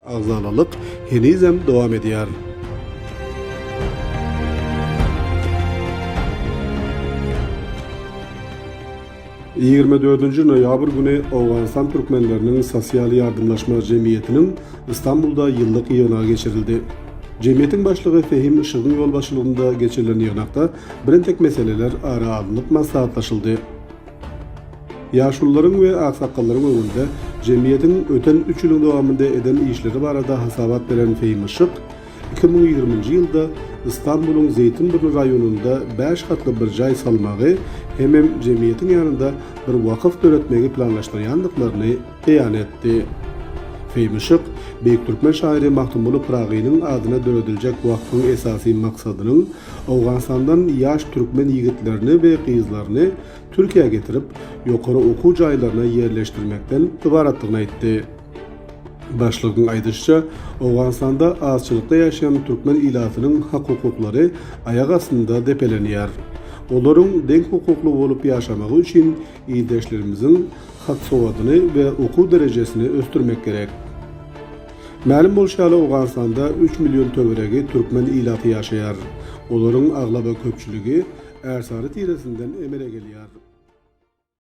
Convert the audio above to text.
Agzalalyk henizem dowam edýär. 24 noýabr güni Owganystan türkmenleriniň sosial ýardamlaşma jemgyýetiniň Istanbulda ýyllyk ýygnagy geçirildi. Jemgyýetiň başlygy Fehim Yşygyň ýolbaşçylygynda geçirilen ýygnakda birentek meseleler ara alnyp maslahatlaşyldy. Ýaşulularyň we aksakgallaryň öňünde jemgyýetiň öten üç ýylyň dowamynda eden işleri barada hasabat beren Feýim Yşyk, 2020-nji ýylda Istanbulyň Zeýtinburnu raýonynda bäş gatly bir jaý salmagy hemem jemgyýetiň ýanynda bir wakyf döretmegi planlaşdyrýandyklaryny beýan etdi. Feýim Yşyk, beýik türkmen şaýyry Magtymguly Pyragynyň adyna dörediljek wakfyň esasy maksadynyň Owganystandan ýaş türkmen ýigitlerini we gyzlaryny Türkiýä getirip, ýokary okuw jaýlaryna ýerleşdirmekden ybaratdygyny aýtdy. Başlygyň aýdyşyça, Owganystanda azçylykda ýaşaýan türkmen ilatynyň hak-hukuklary aýak astynda depelenýär. Olaryň deň hukukly bolup ýaşamagy üçin ildeşlerimiziň hat-sowadyny we okuw derejesini ösdürmek gerek. Mälim bolşy ýaly, Owganystanda üç million töweregi türkmen ilaty ýaşaýar. Olaryň aglaba köpçüligi ärsary tiresinden emele gelýär.